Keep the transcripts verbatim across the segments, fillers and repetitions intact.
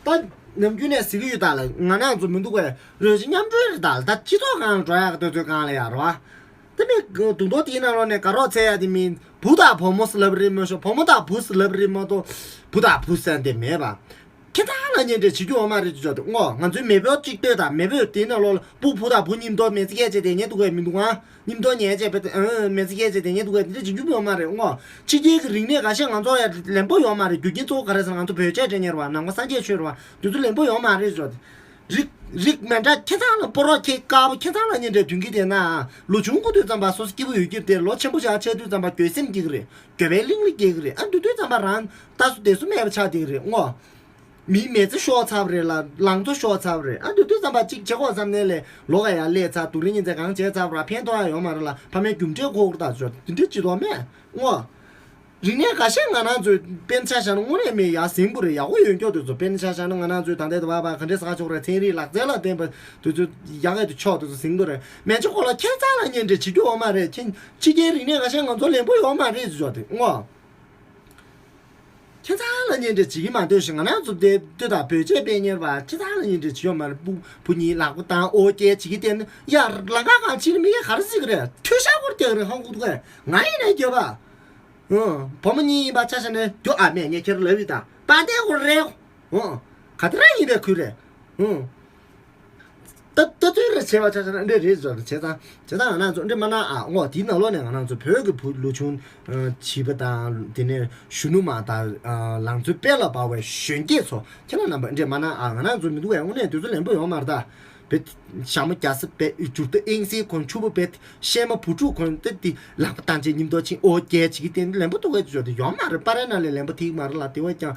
ད་ནམ་རྒྱུན་ནས་ཟེར་གྱི་ཡོད་ད་ལ། ང་རང་ཚོ་མི་འདུག་གས། རོལ་ཆ་མཉམ་འགྲོ་རེད་ད་ལ། ད་སྤྱི་ཚོགས་སྒང་ལ་འགྲོ་ཡག་གི་དུས་ཚོད་སྒང་ལ་ཡ་རོ། ཨ། དེ་མིན་དུང་དོ་དེའི་ནང་ལོགས་ནས་དགའ་རོགས་འཚལ་ཡ་དེ་མིན། བུ་དང་བུ་མོ་ཟེར་ལབ་རེད་མ་གཏོགས། བུ་མོ་དང་བུ་ཟེར་ལབ་རེད་མ་གཏོགས། བུ་དང་བུ་ཟེར་དེ་མེད་པ། ཁྱེད་ཚང་ལ་གཉེན་འབྲེལ་བྱེད་རྒྱུ་ཡོད་མ་རེད་ཅེས་བརྗོད་དེ་ངོ་། ང་ཚོའི་མེས་པོ་གཅིག་ལྟོས་དང་། མེས་པོས་དེའི་ནང་ལོགས་ལ་སྤུ་བུ་དང་བུ་མཉམ་དུ་མེ་ཚེ་སྐྱེལ་བྱས་དེ་ཉེ་འདུག་གས་མི་འདུག་ཨ། མཉམ་དུ་ཉལ་བྱས་པ་དེ་ཨ་མེ་ཚེ་སྐྱེལ་བྱས་དེ་ཉེ་འདུག་གས། དེ་འདྲ་བྱེད་རྒྱུ་ཡོད་མ་རེད་ངོ་། ཕྱི་རྒྱལ་གྱི་རིག་གནས་འགའ་ཤས་ང་ཚོ་ཡ་ལན་པོ་ཡོད་མ་རེད། རྒྱུ་རྐྱེན་གཙོ་བོ་ག་རེ་ཟེར་ན། ང་ཚོ་བོད་ཆས་སྤྲས་མཁན་རེད་བ། ནང་པ་སངས་རྒྱས་ཆོས་རེད་བ། དེ་ཚོ་ལན་པོ་ཡོད་མ་རེད་ཟེར། རིགས་རིགས་མི་འདྲ་ཁྱེད་ཚང་ལ་སྤོ་རོགས་ཁྱེད་དཀར་པོ་ཁྱེད་ཚང་ལ་གཉེན་འབྲེལ་མཐུན་གྱི་དེ་ན། ལོ་ཆུང་ཀུ་དུས་ཙམ་པ་སོ་སོ་སྐྱིད་པོ་ཡོད་ཀྱི་རེད། ལོ་ཆེན་པོ་ཞིག་ཆགས་དུས་ཙམ་པ་འགྱོད་སེམས་སྐྱེ་གི་རེད། འགྱོད་པའི་གླིང་ལ་སྐྱེ་གི་རེད། ཨ་འདི་དུས་ཙམ་པ་རང་ལྟ་སོ་བདེ་སོ་མེད་པ་ཆགས་བསྡད་ཀྱི་རེད་ངོ་། མིའི་མི་ཚེ་ཤོར་ཚར་བ་རེད་ལ། ལང་ཚོ་ཤོར་ཚར་བ་རེད། ཨ་འདི་དུས་ཙམ་པ་གཅིག་བྱེད་དགོས་བསམ་ནས་ལས་ལོ་ག་ཡ་སླེབས་ཚར། སྡུག་རུས་ཉིན་མཚན་གང་བྱས་ཚར་བ་ར། ཕན་ཐོགས་ཡ་ཡོད་མ་རེད་ལ། ཕ་མའི་རྒྱུ་འབྲས་ཁོ་བོར་ད་ཟེར་དེ་འདྲའི་ཅི་ལོ་མེད་ངོ་། རིག་གནས་འགའ་ཤས་ང་རང་ཚོའི་དཔེར་ན་ཆ་བཞག་ན་དངོས་གནས་མི་ཡག་ཟིང་པོ་རེད། ཡག་པོ་ཡོད་མཁན་དེ་ཚོ། དཔེར་ན་ཆ་བཞག་ན་ང་རང་ཚོའི་ད་ལྟའི་དུ་བ་བ་ག་འདྲས་ཟ་ཆོག་རེད། ཚན་རིག་ལག་རྩལ་ལ་བརྟེན་པ་དེ་ཚོ་ཡག་གི་དེ་ཕྱོགས་དེ་ཚོ་ཟིང་པོ་རེད། མན་ཆད་ཁོ་ལ་ཁྱེད་ཚང་ལ་གཉེན་འབྲེལ་བྱེད་རྒྱུ་ཡོད་མ་རེད། ཁྱེད་ཕྱི་རྒྱལ་རིག་གནས་འགའ་ཤས་ང་ཚོ་ལན་པོ་ཡོད་མ་རེད་ཟེར་ཆོག་དེ་ངོ་། ཁྱེད་ཚང་ལ་གཉེན་འབྲེལ་བྱེད་ཀྱི་མ་འདོད་ཞིང་། ང་རང་ཚོ་དེ་ལྟོས་དང་། བོད་ཆས་སྤྲས་མཁན་རེད་བ། ཁྱེད་ཚང་ལ་གཉེན་འབྲེལ་བྱེད་ཡོད་མ་རེད། སྤུ་བུ་གཉིས་ལག་པ་བཏང་ཨོ་སྐྱེལ་བྱེད་ཀྱི་དེ་ནི་ཡ་ལང་ཀ་གང་ཕྱིར་མི་སྐད་ག་རེ་ཟེར་གི་རེད། ཐུགས་ཤ་སྐོར་རྒྱག་གི་རེད། ཧང་གུ་དུ་གས་ང་ཡིན་ནས་འགྱོད་པ། ཨོ། བུ་མོ་གཉིས་ཡིན་པ་ཆ་བཞག་ནས་རྒྱུ་ཨ་མས་ངས་ཁྱེད་ལབ་ཡིན་ད། པ་ཏའི་སྐོར་རེད། ཨོ། ག་དེ་རང་ཡིན་པའི་ཁུལ་རེད། ཨོ། ད་ལྟ་ཚུལ་རེ་བྱས་པ་ཆ་བཞག་ན་འདྲ་རེད་ཟེར། བྱས་ཙང་བྱས་ཙང་ང་རང་ཚོ་འདྲ་མ་གནང་ཨ་ངོ་། དེའི་ནང་ལོགས་ནས་ང་རང་ཚོ་བོད་ཀྱི་བུ་ལོ་ཆུང་བྱིས་པ་དང་། དེ་ནས་གཞོན་ནུ་མ་དང་། ལང་ཚོའི་དཔལ་ལ་འབར་བའི་གཞོན་སྐྱེས་ཚོ་ཁྱེད་རང་རྣམ་པ་འདྲ་མ་གནང་ཨ། ང་རང་ཚོ་མི་འདུག་གས། དངོས་གནས་དུས་ཚོད་ལན་པོ་ཡོད་མ་རེད་ད། བེད། ཞྭ་མོ་རྒྱ་ས་བེད། འཇུར་རྟ་ཨིང་སི་གོན། ཕྱུ་པ་བེད། གཤེད་མ་བུ་ཕྲུག་གོན་ཏེ་དེ་ལག་པ་བཏང་བྱས་མཉམ་དུ་ཕྱིན་ཨོ་རྒྱལ་བྱེད་ཀྱི་དེ་ལན་པོ་ཐུག་གི་ཅོ་དེ་ཡོད་མ་རེད། པ་རེ་ན་ལས་ལན་པོ་ཐིག་མ་རེད་ལ། དེ་བས་ཀྱང་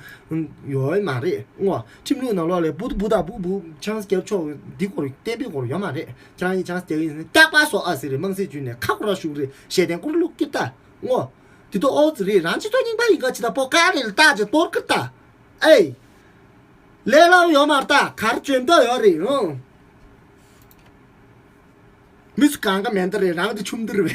ཡོད་མ་རེད་ངོ་། ཁྲིམས་ལུགས་ནང་ལོགས་ལས་བུ་བུ་དང་བུ་བུ་ཆང་རྒྱབ་ཆོག་འདི་སྐོར་བསྟན་པའི་སྐོར་ཡོད་མ་རེད། ཁྱེད་རང་གིས་ཆང་རྒྱག་གི་ཡིན་ན་སྐྱག་པ་བཟོ་ཨ་ཟེར་རེད། དམངས་སྲིད་བརྒྱུད་ནས་ཁ་ཁོ་ར་ཞུགས་རེད། ཞལ་ཏན་ཀུར་ལུག་ཀྱི་ལྟ་ངོ་། དེ་ཚོ་ཨོ་ཙི་རེད། རང་སྤྱི་ཚོགས་རྙིང་པ་ཡིན་ག་ཅི་ད་པོ་ཀ་རེ་ལ་ལྟ་ཅེ་གཏོར་ཀི་ལྟ། ཨེ། ལས་སླ་པོ་ཡོད་མ་རེད་ད། གར་འཇོན་མདོག་ཡོད་རེད། ཨང་། མི་ཚོ་གང་ག་མེད་འདི་རེད། རང་དེ་ཆུང་འདི་རེད།